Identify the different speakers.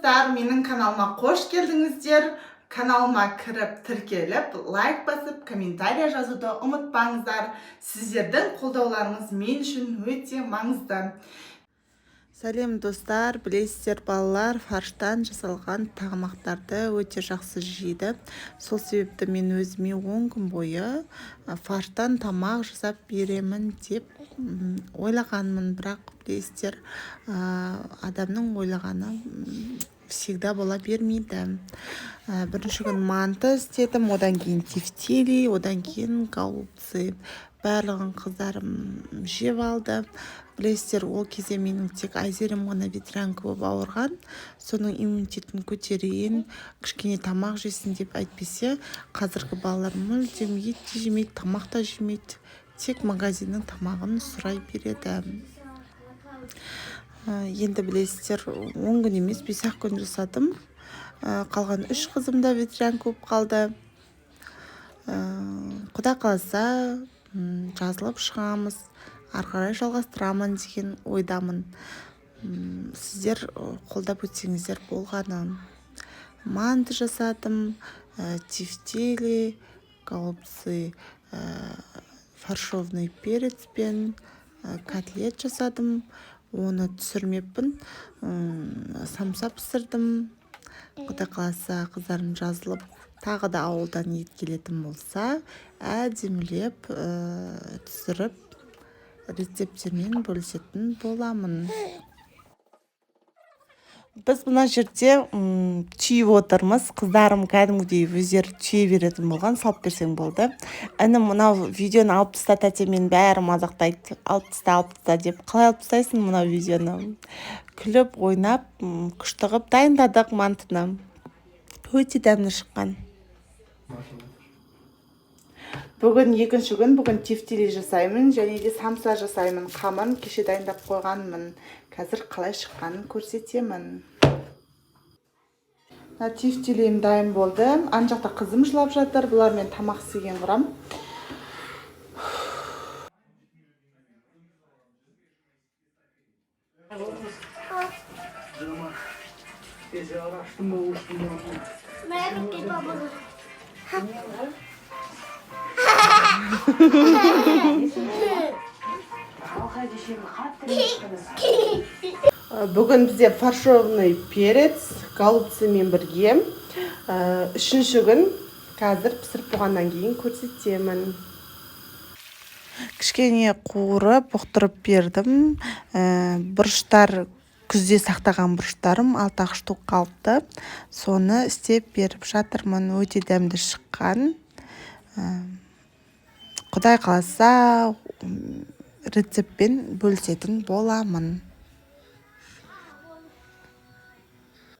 Speaker 1: Достар, менің каналыма қош келдіңіздер. Каналыма кіріп, тіркеліп, лайк басып, комментария жазуды ұмытпаңыздар. Сіздердің қолдауларыңыз мен үшін өте маңызды. Сәлем, достар! Білесіздер, балалар фарштан жасалған тамақтарды өте жақсы жейді. Сол себепті мен өзіме 10 күн бойы фарштан тамақ жасап беремін деп ойлағанмын. Бірақ білесіздер, адамның ойлағаны всегда бола бермейді. Бірінші күн манты істедім, одан кейін тефтели, одан кейін голубцы. Барлығын қыздарым жеп алды. Білесіздер, ол кезде менің тек Айзерем ғана ветрянка болып ауырған. Соның иммунитетін көтерейін, кішкене тамақ жесін деп. Әйтпесе қазіргі балалар мүлдем ет те жемейді, тамақ та жемейді, тек магазиннің тамағын сұрай береді. Енді білесіздер, 10 күн емес, 5-ақ күн жасадым. Қалған үш қызым да ветрянка болып қалды. Құдай қаласа, жазылып шығамыз, ары қарай жалғастырамын деген ойдамын. Сіздер қолдап өтсеңіздер болғаны. Манты жасадым, тефтели, голубцы, фаршированный перецпен котлет жасадым, оны түсірмеппін. Самса пісірдім. Құдай қаласа, қыздарым жазылып, тағы да ауылдан ет келетін болса, әдемілеп түсіріп, рецепттермен бөлісетін боламын. Біз мына жерде түйіп отырмыз. Қыздарым кәдімгідей өздері түйе беретін болған, салып берсең болды. Інім, мынау видеоны алып таста, тәте, мені бәрі мазақтайды, алып таста, алып таста деп. Қалай алып тастайсың мынау видеоны? Күліп ойнап, күшті қылып дайындадық мантыны, өте дәмді шыққан. Бүгін екінші күн. Бүгін тефтели жасаймын және де самса жасаймын. Қамырын кеше дайындап қойғанмын, қазір қалай шыққанын көрсетемін. Мына тефтелиім дайын болды. Ана жақта қызым жылап жатыр, бұлармен тамақ істеген құрам.
Speaker 2: Merak etme baba.
Speaker 1: Бүгін бізде фаршированный перец голубцымен бірге. Үшінші күн. Қазір пісіріп болғаннан кейін көрсетемін. Кішкене қуырып, бұқтырып бердім. Бұрыштар, күзде сақтаған бұрыштарым алты-ақ штук қалыпты, соны істеп беріп жатырмын. Өте дәмді шыққан. Құдай қаласа, рецептпен бөлісетін боламын.